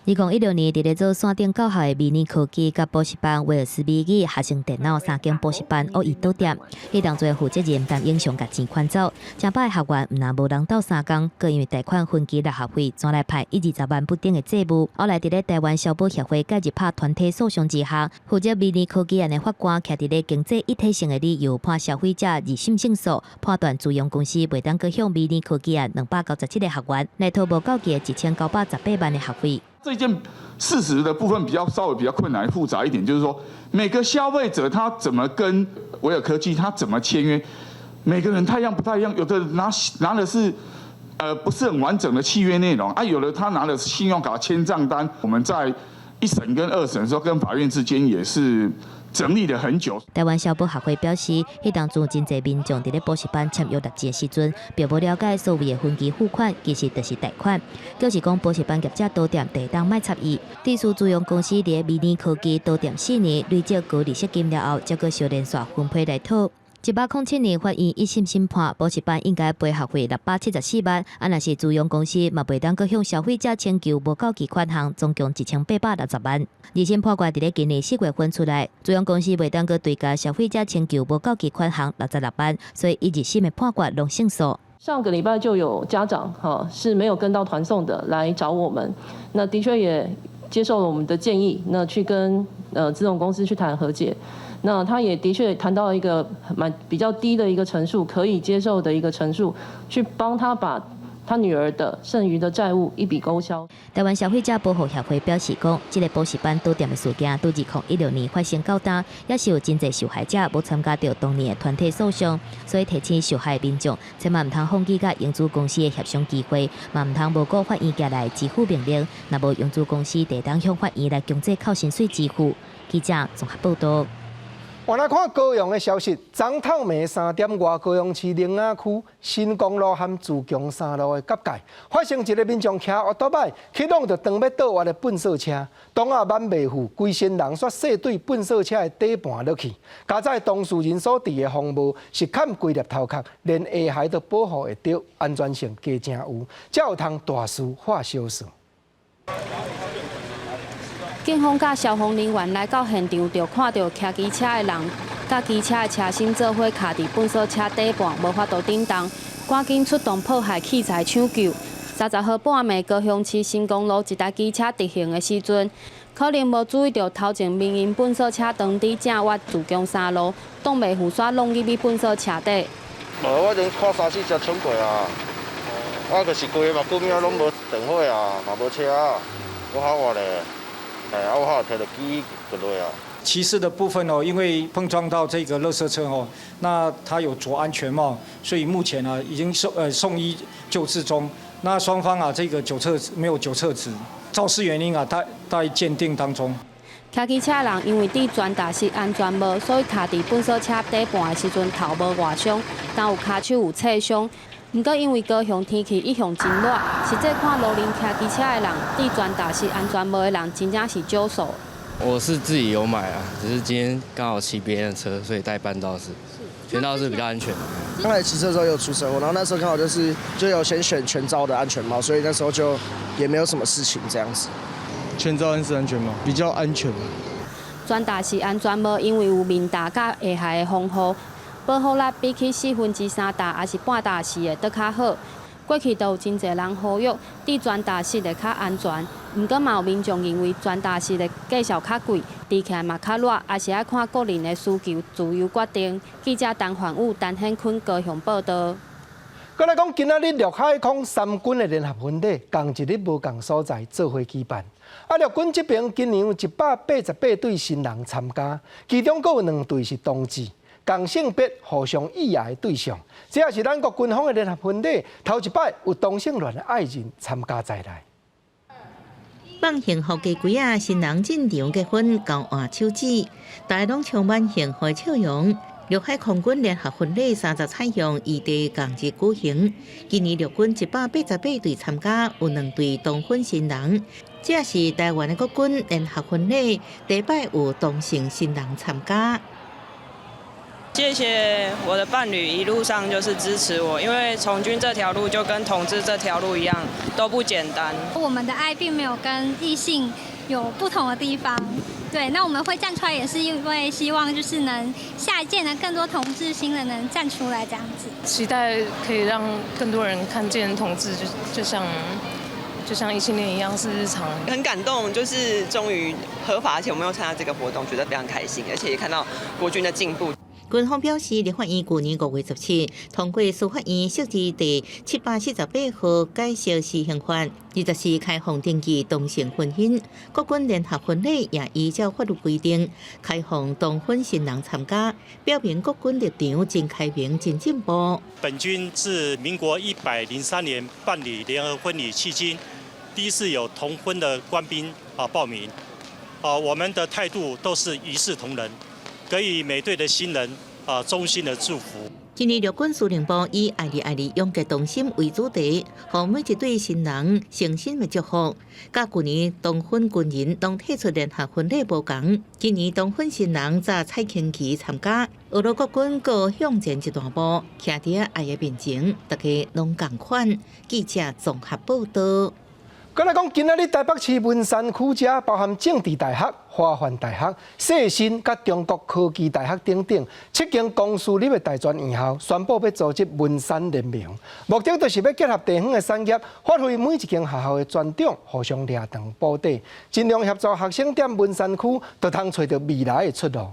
2016年，佇咧做線頂教學的迷你科技佮補習班威爾斯美語學生電腦三間補習班惡意倒店，彼當陣負責人陳英雄共錢款走，成百個學員毋但無人鬥相共，閣因為貸款分期納學費，轉來派一二十萬不等的債務。後來佇咧台灣消保協會介入拍團體訴訟之下，負責迷你科技案的法官徛佇咧經濟一體性的理由，判消費者二審勝訴，判斷租用公司袂當閣向迷你科技案297個學員來討無到期的1918萬的學費。這件事實的部分比較稍微比較困難複雜一點，就是說每個消費者他怎麼跟維爾科技他怎麼簽約，每個人太樣不太一樣，有的拿的是不是很完整的契約內容啊，有的他拿的是信用卡簽賬單，我們在一審跟二審的時候跟法院之間也是整理了很久。台灣消保學會表示，彼當陣真濟民眾佇咧補習班簽約納錢的時陣，並無了解所謂的分期付款其實就是貸款，就是講補習班業者倒店會當莫插伊。對此，租用公司佇咧迷你科技倒店4年，累積高利息金了後，才閣小連續分批來討。107年，法院一審審判，補習班應該賠學費674萬，啊，若是租用公司嘛袂當閣向消費者請求無到期款項，總共1860萬。二審判決佇咧今年4月份出來，租用公司袂當閣追加消費者請求無到期款項66萬，所以一二審的判決攏勝訴。上個禮拜就有家長哈是沒有跟到團送的來找我們，那的確也接受了我們的建議，那去跟資融公司去談和解。那他也的確談到一個蠻比較低的一個成數，可以接受的一個成數，去幫他把他女兒的剩餘的債務一筆勾銷。台灣消費者保護協會表示講，這個補習班倒店的事件，對2016年發生到今，也是有真濟受害者無參加著當年的團體訴訟，所以提醒受害民眾，千萬毋通放棄佮營資公司的協商機會，嘛毋通無顧法院寄來的支付命令，若無營資公司會當向法院來強制扣薪水支付。記者綜合報道。我來看高雄的消息，昨透暝3點外，高雄市苓仔區新光路和自強三路的結界，發生一个民眾騎歐多擺去挵著當欲倒彎的糞掃車，擋仔挽袂赴，規身人煞縅對糞掃車的底盤落去，佳哉當事人所戴的風帽是崁規粒頭殼，連下頦都保護會著，安全性加誠有，才有通大事化小事。警方佮消防人員來到現場，就看著騎機車的人，佮機車的車身做伙卡佇糞掃車底盤，無法度頂動，趕緊出動破害器材搶救。30號半暝，高雄市新光路一台機車直行的時陣，可能無注意著頭前民營糞掃車當佇正越自強三路，擋袂赴煞挵入去糞掃車底。無，我已經看三四隻衝過啊，我就是規个目睭攏無斷火啊，嘛無車啊，我好活咧。哎，我好提著機就落啊。騎士的部分哦，因為碰撞到這個垃圾車哦，那他有着安全帽，所以目前呢已經送醫救治中。那雙方啊，這個酒測沒有酒測值，肇事原因啊，待鑑定當中。騎機車人因為戴全罩式安全帽，所以卡佇糞掃車底盤的時陣頭無外傷，但有跤手有擦傷。毋過因為高雄天氣一向真熱，實際看路面騎機車的人，戴全罩式安全帽的人真正是少數。我是自己有買啊，只是今天剛好騎別人的車，所以戴半罩式，全罩式比較安全。剛才騎車的時候有出車禍，然後那時候剛好就是就有先選全罩的安全帽，所以那時候就也沒有什麼事情這樣子。全罩式安全帽比較安全。全罩式安全帽因為有面罩佮下頦的防護。保護力比起3/4罩抑是半罩式的閣較好。過去都有真濟人呼籲，戴全罩式的較安全。毋過嘛有民眾認為全罩式的價數較貴，戴起來嘛較熱，也是愛看個人的需求，自由決定。記者陳焕武、陳顯坤高雄報導。閣來講，今仔日陸海空三軍的聯合婚禮，仝一日無仝所在做伙舉辦。啊，陸軍這邊今年有188對新人參加，其中閣有兩對是同志。仝性別互相意愛的對象，這也是咱國軍方的聯合婚禮頭一擺有同性戀的愛人參加在內。放幸福雞胿仔，新人進場結婚，交換手指，大家攏充滿幸福的笑容。陸海空軍聯合婚禮30採用異地仝日舉行，今年陸軍188對參加，有兩對同婚新人。這是台灣的國軍聯合婚禮第一擺有同性新人參加。謝謝我的伴侶一路上就是支持我，因為從軍這條路就跟同志這條路一樣，都不簡單。我們的愛並沒有跟異性有不同的地方，對，那我們會站出來也是因為希望就是能下一屆呢更多同志新人能站出來這樣子。期待可以讓更多人看見同志就像異性戀一樣是日常。很感動，就是終於合法，而且我們又參加這個活動，覺得非常開心，而且也看到國軍的進步。軍方表示，立法院去年5月17通過司法院釋字第748號解釋施行法，24開放登記同性婚姻。國軍聯合婚禮也依照法律規定開放同婚新人參加，表明國軍立場真開明、真進步。本軍自民國103年辦理聯合婚禮迄今，第一次有同婚的官兵啊報名，啊，我們的態度都是一視同仁。給予每對的新人啊衷心的祝福。今年陸軍司令部以“愛你愛你，永結同心”為主題，予每一對新人誠心的祝福。佮舊年同婚軍人攏提出聯合婚禮無仝，今年同婚新人則彩旗參加。俄羅國軍閣向前一大步，徛佇愛的面前，大家攏仝款。記者綜合報導。閣來講，今仔日台北市文山區遮包含政治大學、華梵大學、世新佮中國科技大學等等七間公私立的大專院校，宣布欲組織文山聯盟，目的就是欲結合地方的產業，發揮每一間學校的專長，互相掠長補短，盡量協助學生踮文山區，就通揣著未來的出路。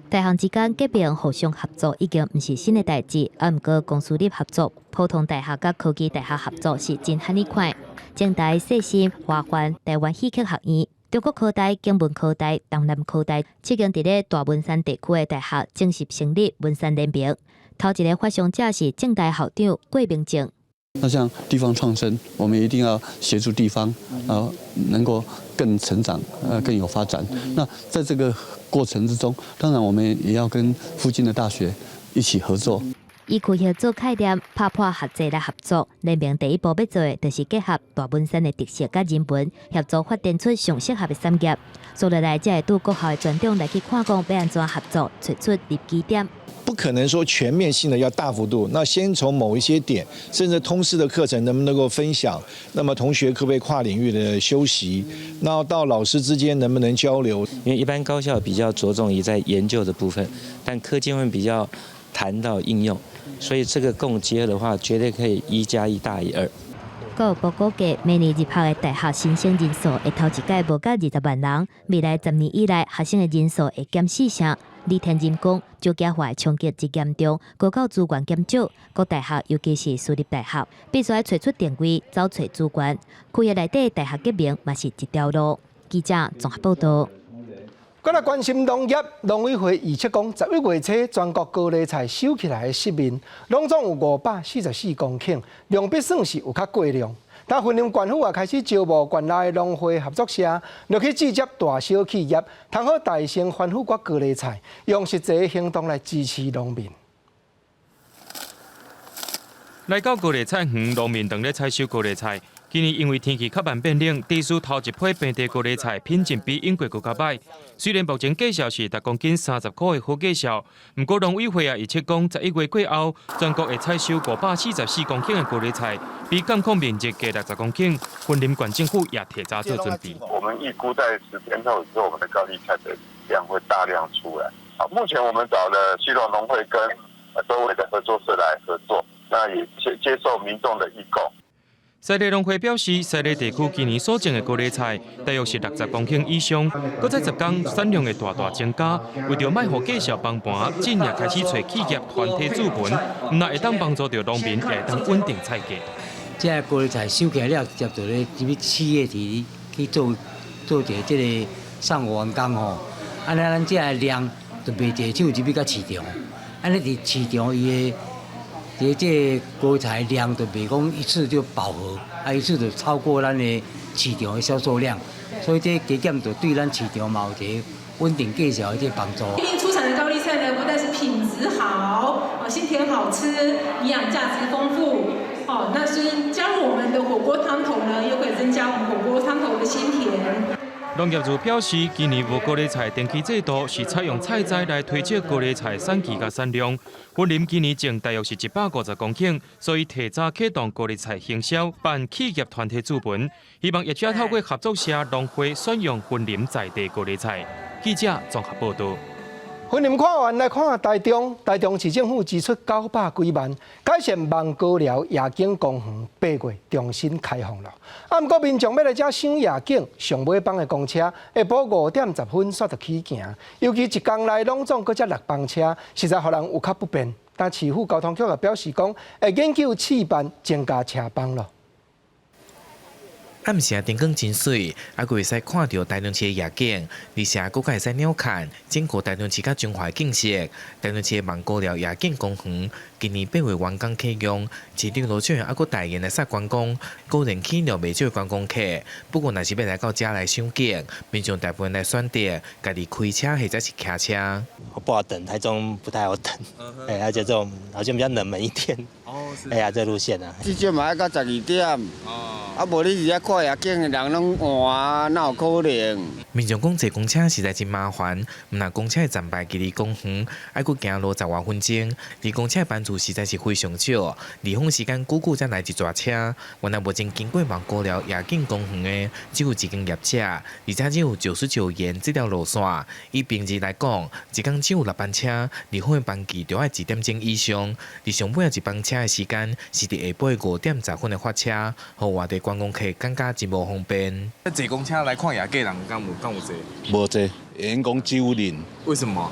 大學之間結盟互相合作已經毋是新的代誌，啊，毋過公私立合作、普通大學佮科技大學合作是真罕呢款。政大、世新、華梵、台灣戲曲學院、中國科大、景文科大、東南科大七間佇咧大文山地區的大學正式成立文山聯盟。頭一个發上者是政大校長郭明政。那像地方創生，我們一定要協助地方，能夠更成長，更有發展。那在這個過程之中，當然我們也要跟附近的大學一起合作。以區合作概念，拍破學制來合作。聯盟第一步欲做的，就是結合大文山的特色佮人文，協助發展出上適合的產業。接落來，才會對各校的專長來去看講欲按怎合作，揣出入機點。不可能說全面性的要大幅度，那先從某一些點，甚至通識的課程能不能夠分享？那麼同學可不可以跨領域的修習？那到老師之間能不能交流？因為一般高校比較着重於在研究的部分，但科技會比較談到應用，所以這個共結合的話，絕對可以1加1大於2。教育部估計，明年入學的大學新生人數會頭一屆無到20萬人，未來10年以來，學生的人數會減四成。李天任講，少子化的衝擊真嚴重，高教資源減少，各大學尤其是私立大學，必須愛揣出定位，走揣資源。區域內底大學結盟嘛是一條路。記者綜合報道。閣來關心農業，農委會預測講，11月初全國高麗菜收起來的實面，攏總有544公頃，量比算是有較過量。但雲林縣府也開始招募縣內農會合作社，落去接大小企業，通好代先翻覆高麗菜，用實際行動來支持農民。來到高麗菜園，農民正咧採收高麗菜。今年因為天氣較慢變冷，地勢頭一批平地高麗菜品質比永過閣較䆀。雖然目前價數是逐公斤30塊的好價數，毋過農委會也預測講，11月過後，全國會採收544公頃的高麗菜，比概況面積加60公頃。雲林縣政府也提早做準備。我們預估在10天後，以後我們的高麗菜的量會大量出來。好，目前我們找了西螺農會跟周圍的合作社來合作，那也接受民眾的預購。西螺農會表示，西螺地區今年所種的高麗菜大約是60公頃以上，閣再10天產量會大大增加。為著莫予價數崩盤，進而開始揣企業團體注文，毋但會當幫助著農民，也會當穩定菜價。這个高麗菜收起來了，直接就咧入去企業去去做做一个這个送員工吼，按呢咱這个量就袂濟手入去到市場，按呢佇市場伊的。這這高麗菜量就袂講一次就飽和，啊一次就超過咱的市場的銷售量，所以這加減就對咱市場嘛有一個穩定價數的這個幫助。出產的高麗菜呢，不但是品質好，啊鮮甜好吃，營養價值豐富，哦，那是加入我們的火鍋湯頭呢，又可以增加我們火鍋湯頭的鮮甜。農業處表示，今年無高麗菜登記制度是採用採摘來推測高麗菜產期佮產量。雲林今年種大約是150公頃，所以提早啟動高麗菜行銷，辦企業團體注文，希望業者透過合作社農會選用雲林在地高麗菜。記者綜合報道。雲林看完來看台中，台中市政府支出900幾萬，改善魍高寮夜景公園，8月重新開放了。啊，毋過民眾欲來遮賞夜景，上尾班的公車下晡5點10分煞著起行，尤其一工內攏總閣才六班車，實在予人有較不便。但市府交通局也表示講，會研究試辦增加車班囉。暗時燈光真媠，猶閣會使看著台中市的夜景，而且閣較會使鳥瞰整個台中市佮彰化的景色。台中市的魍高寮夜景公園今年8月完工啟用，市長羅秀燕猶閣代言來煞觀光，果然吸引了袂少的觀光客。不過，若是欲來到遮來賞景，民眾大部分來選擇家己開車或者是騎車。不好等，台中不太好等，哎，而且這種好像比較冷門一點。哦，是。哎呀，這路線啊，至少嘛愛到12點。哦。啊，無你佇遐看夜景的人攏換啊，哪有可能？民眾講坐公車實在真麻煩，毋但公車的站牌距離公園，愛閣行路10外分鐘，而公車的班次實在是非常少，離峰時間久久才來一逝車。原來目前經過魍高寮夜景公園的只有一間業者，而且只有99元這條路線。以平日來講，一工只有六班車，離峰的班期就愛1點鐘以上。而上尾一班車的時間是佇下晡5點10分的發車，予外地觀光客感覺真無方便。坐公車來看夜景人敢有敢有濟？無濟，員工幾乎零。為什麼？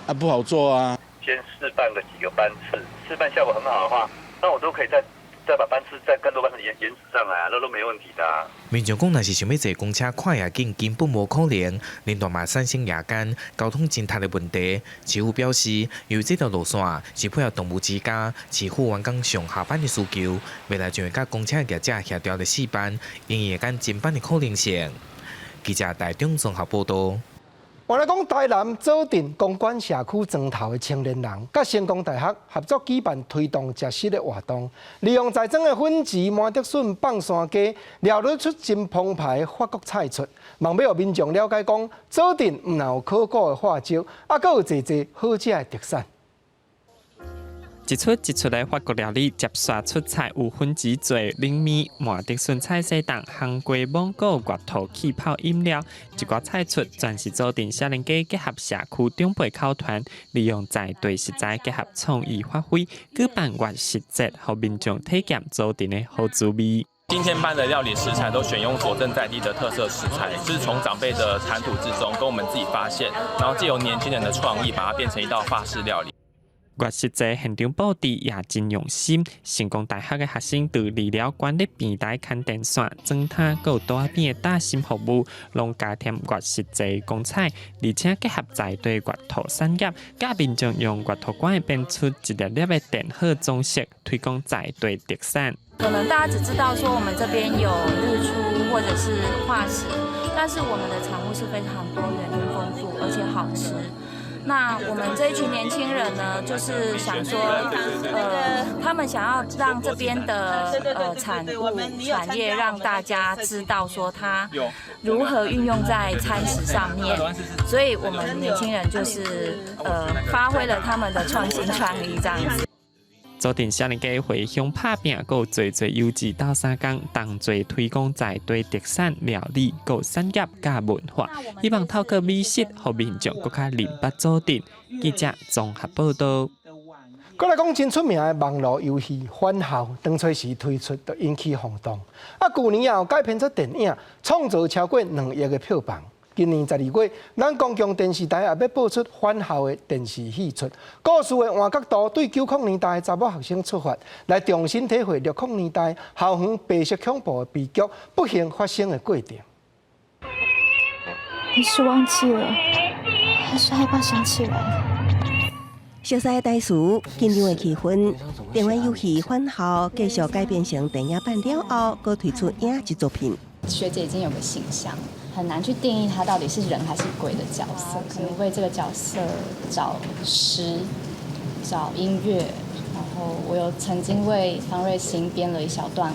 啊，不好坐啊。先試辦個幾個班次，試辦效果很好的話，那我都可以再再把班次再更多班次延遲上來啊，那都沒問題的啊。民眾講，若是想欲坐公車看夜景，根本無可能，連帶嘛產生夜間交通擠塞的問題。市府表示，由於這條路線是配合動物之家、市府員工上下班的需求，未來將會佮公車業者協調來試班，因夜間增班的可能性。記者台中綜合報道。換來講，台南左鎮公館社區莊頭的青年人，佮成功大學合作舉辦推動食食的活動，利用在莊的粉糍、滿德筍、放山雞，料理出真澎湃的法國菜出，望欲予民眾了解講，左鎮毋但有考古的化石，猶閣有濟濟好食的特產。一出一出的法國料理，接續出菜有粉糍做冷麵、滿德筍菜色丼、烘雞芒果、月桃氣泡飲料，一寡菜出全是左鎮少年家結合社區長輩口傳，利用在地食材結合創意發揮，舉辦月食節，予民眾體驗左鎮的好滋味。今天辦的料理食材都選用左鎮在地的特色食材，就是從長輩的談吐之中，跟我們自己發現，然後藉由年輕人的創意，把它變成一道法式料理。月食節現場布置也真用心，成功大學的學生佇理療管理平台牽電線、裝塔，閣有桌仔邊的打新服務，攏加添月食節光彩，而且結合在地月桃產業，教民眾用月桃乾變出一粒粒的電荷裝飾，推廣在地特產。可能大家只知道說我們這邊有日出或者是化石，但是我們的產物是非常多元跟豐富，而且好吃。那我們這一群年輕人呢，就是想說，他們想要讓這邊的產物產業讓大家知道說它如何運用在餐食上面，所以我們年輕人就是發揮了他們的創新創意，這樣子。左鎮少年家回鄉拍拚，閣有濟濟優質鬥相共，同齊推廣在地特產料理、閣產業佮文化，希望透過美食，予民眾閣較認捌左鎮。記者綜合報道。閣來講真出名的網路遊戲《返校》，當初時推出就引起轟動。啊，舊年也有改編做電影，創造超過2億的票房。今年12月，咱公共電視台也欲播出《返校》的電視戲出，故事的換角度對90年代的查某學生出發，來重新體會60年代校園白色恐怖的悲劇不幸發生的過程。你是忘記了，還是害怕想起來？熟悉的台詞，緊張的氣氛，電玩遊戲《返校》繼續改編成電影版了後，閣推出影集作品。學姐已經有個形象，很難去定義她到底是人還是鬼的角色。可能為這個角色找詩、找音樂，然後我有曾經為方芮欣編了一小段。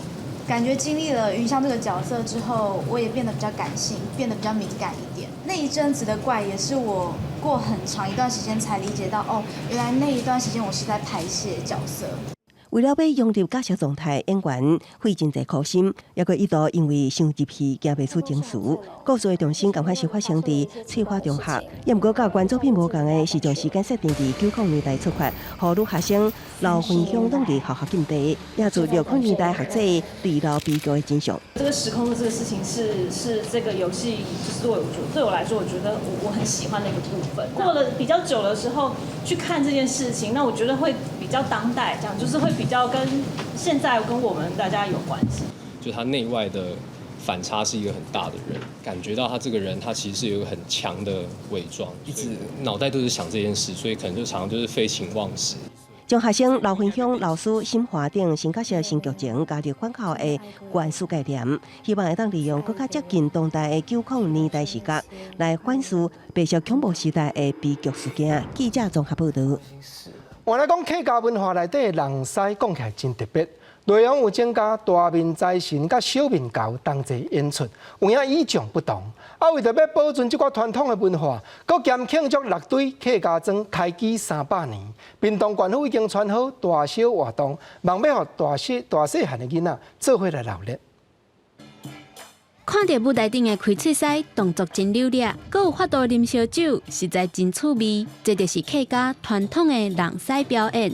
感覺經歷了雲香這個角色之後，我也變得比較感性，變得比較敏感一點。那一陣子的怪，也是我過很長一段時間才理解到，哦，原來那一段時間我是在排泄角色。為了欲融入角色狀態，演員費真濟苦心，猶閣一度因為傷入戲，行袂出情緒。故事的重心仝款是發生佇翠華中學，猶毋過佮原作品無仝的是將時間設定佇90年代出發，予女學生劉芬香攏佇學校禁地，也自60年代學者對老悲劇的真相。這個時空的這個事情是這個遊戲，就是對我來說，我覺得我很喜歡的一個部分。過了比較久的時候去看這件事情，那我覺得會比較當代，這樣就是會比較跟現在跟我們大家有關係。就他內外的反差是一個很大的人，感覺到他這個人，他其實是有一個很強的偽裝，一直腦袋都是想這件事，所以可能就常常就是廢寢忘食。將學生劉芬香老師沈華等新角色新劇情加入返校的元素概念，希望會當利用閣較接近當代的90年代視角來反思白色恐怖時代的悲劇事件。記者綜合報道。換來講客家文化內底的人獅講起來真特別，內容有增加大面財神佮小面猴同齊演出，有影與眾不同。啊，為著欲保存這寡傳統的文化，閣兼慶祝六堆客家莊開基300年，屏東縣府已經傳好大小活動，望欲予大細大細漢的囡仔做伙來鬧熱。看著舞台頂的開喙獅動作真流利，閣有法度啉燒酒，實在真趣味。這就是客家傳統的人獅表演。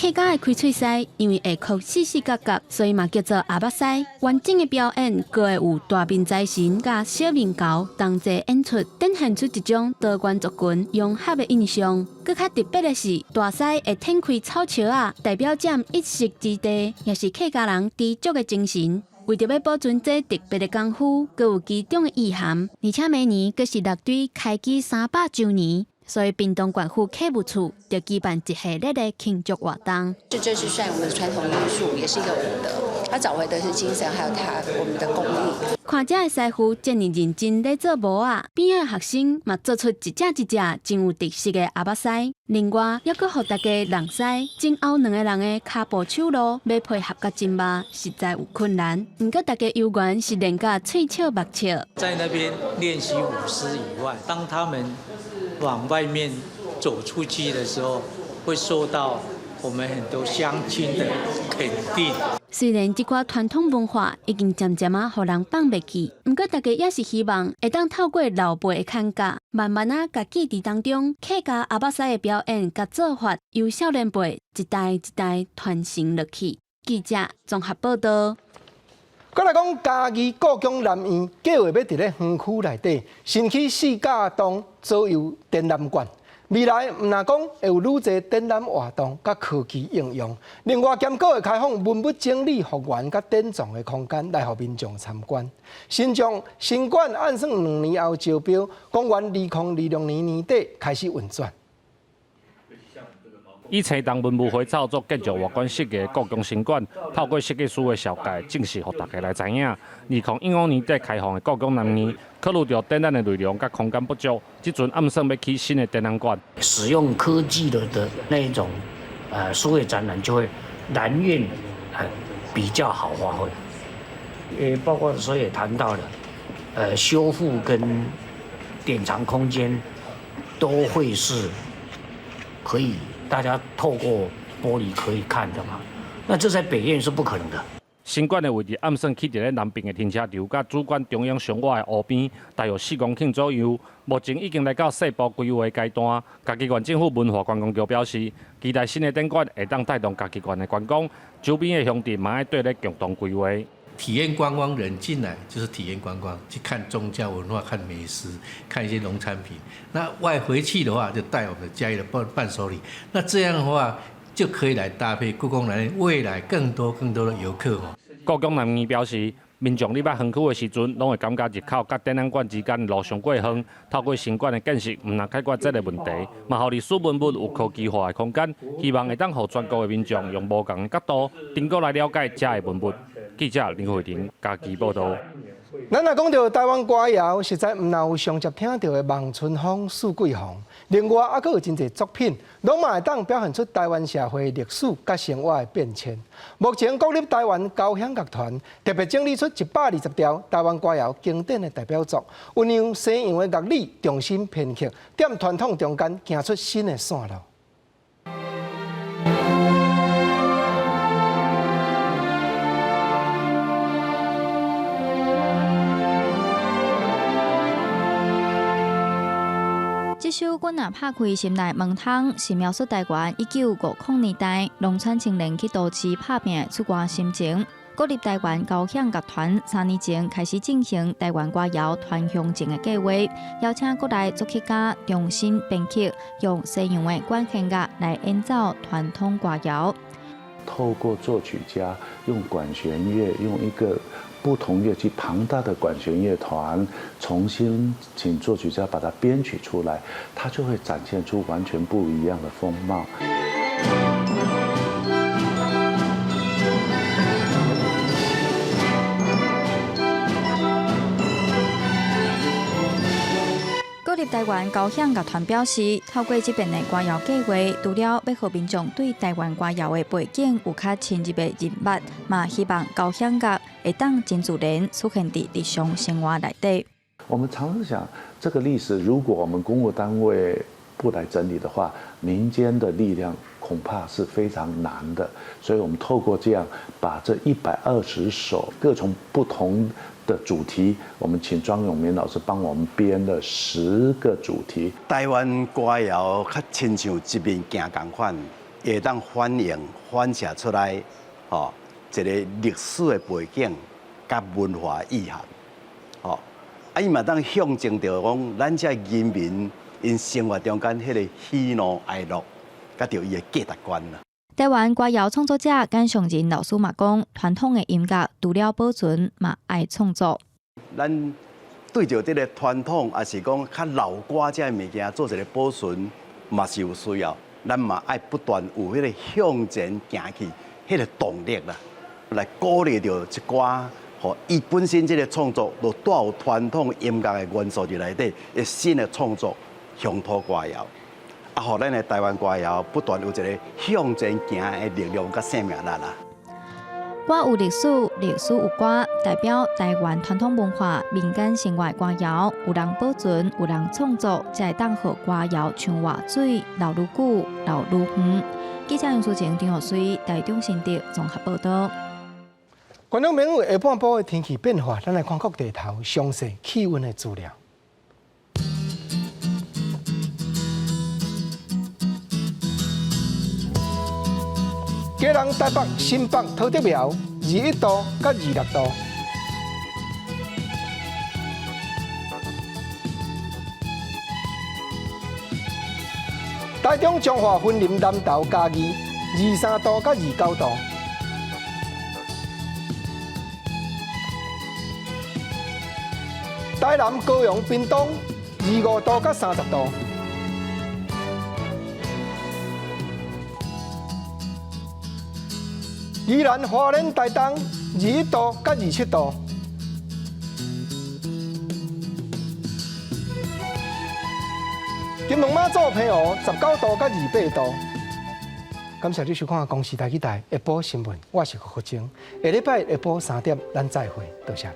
客家的開喙師因為會哭四四角角，所以嘛叫做阿目師。完整的表演，閣會有大面財神佮小面猴同齊演出，展現出一種多元族群融合的印象。閣較特別的是，大師會展開草蓆仔，代表佔一席之地，也是客家人知足的精神。為著欲保存這特別的功夫，閣有其中的意涵。而且明年閣是六堆開機300週年。所以屏東縣府客務處就舉辦一系列的慶祝活動。這是算我們的傳統藝術，也是一個武德。他找回的是精神，還有他我們的工藝。看這的師傅這麼認真咧做模仔，邊仔的學生嘛做出一隻一隻真有特色的阿目師。另外，猶閣予大家人師前後兩个人的跤步手路欲配合甲真密，實在有困難。毋過大家猶原是練甲喙笑目笑。在那邊練習舞獅以外，當他們往外面走出去的時候，會受到我們很多鄉親的肯定。雖然這寡傳統文化已經漸漸仔予人放袂記，毋過大家也是希望會當透過老輩的傳教，慢慢仔共記憶當中客家阿目師的表演佮做法，由少年輩一代一代傳承落去。記者綜合報道。閣來講嘉義故宮南院計劃欲佇咧園區內底新起四甲棟左右展覽館，未來毋但講會有愈濟展覽活動佮科技應用，另外兼閣會開放文物整理復原佮典藏的空間來予民眾參觀。新將新館按算2年後招標，公元2026年年底開始運轉。以青銅文物花草做建築外觀設計的故宮新館，透過設計師的紹介，正式予大家來知影。2015年底開放的故宮南院，考慮著展覽的內容佮空間不足，這陣暗算欲起新的展覽館。使用科技的那一種，數位展覽就會南院比較好發揮。包括所以也談到了，修復跟典藏空間都會是可以。大家透過玻璃可以看的嘛？那這在北院是不可能的。新館的位置暗算起佇咧南邊的停車場，佮主館中央上倚的湖邊，大約4公頃左右。目前已經來到細部規劃階段。嘉義縣政府文化觀光局表示，期待新的展館會當帶動嘉義縣的觀光，周邊的鄉鎮嘛愛綴咧共同規劃。體驗觀光人進來就是體驗觀光，去看宗教文化、看美食、看一些農產品。那外回去的話，就帶我們的嘉義的伴手禮。那這樣的話，就可以來搭配故宮南院未來更多更多的遊客。故宮南院表示，民眾入來園區的時陣，攏會感覺入口佮展覽館之間路傷過遠。透過新館的建設，毋但解決這個問題，嘛予歷史文物有科技化的空間，希望會當予全國的民眾用無仝的角度，登過來了解遮的文物。記者林慧玲嘉義報導。咱若講著台灣歌謠，實在毋但有上捷聽著的《望春風》《四季紅》，另外猶閣有真濟作品，攏嘛會當表現出台灣社會歷史佮生活的變遷。目前國立台灣交響樂團特別整理出120條台灣歌謠經典的代表作，運用西洋的樂理重新編曲，踮傳統中間行出新的線路。這首《阮若拍開心內門窗》是描述台灣1950年代農村青年去都市拍拚的出外心情。國立台灣交響樂團3年前開始進行台灣歌謠傳鄉情的計劃，邀請國內作曲家重新編曲，用西洋的管弦樂來演奏傳統歌謠。透過作曲家用管弦樂，用一個不同樂器龐大的管弦樂團，重新請作曲家把它編曲出來，它就會展現出完全不一樣的風貌。國立台灣交響樂團表示，透過這遍的歌謠計劃，除了欲予民眾對台灣歌謠的背景有較深入的認捌，嘛希望交響樂會當真自然出現佇日常生活內底。我們常常想，這個歷史如果我們公務單位不來整理的話，民間的力量恐怕是非常難的。所以，我們透過這樣，把這120首各種不同的主題，我們請莊永明老師幫我們編了10個主題。台灣歌謠較親像一面鏡仝款，會當反映反射出來，吼，一個歷史的背景佮文化意涵，吼，啊，伊嘛當象徵著講，咱這人民𪜶生活中間彼個喜怒哀樂，佮著伊的價值觀啦。台灣歌謠創作者簡尚仁老師嘛講，傳統的音樂除了保存，嘛愛創作。咱對著這个傳統，抑是講較老歌這个物件做一个保存，嘛是有需要。咱嘛愛不斷有彼个向前行去，彼个動力啦，來鼓勵著一寡，予伊本身這个創作，就帶有傳統音樂的元素佇內底，的新的創作鄉土歌謠，啊，予咱的台灣歌謠不斷有一个向前行的力量佮生命力啦。歌有歷史，歷史有歌，代表台灣傳統文化、民間生活的歌謠，有人保存，有人創作，才會當予歌謠像活水，流愈久，流愈遠。記者楊淑晴、張學水，台中新竹綜合報導。觀眾朋友，下半晡的天氣變化，咱來看各地頭詳細氣溫的資料。基隆、台北、新北、桃竹苗，21度佮26度。台中、彰化、雲林、南投、嘉義，23度佮29度。台南、高雄、屏東，25度佮30度。宜蘭、花蓮、台東，21度佮27度。金門馬祖澎湖19度佮28度。感謝你收看《公視台語台》下晡新聞，我是郭國晶。下禮拜下晡3點，咱再會，多謝。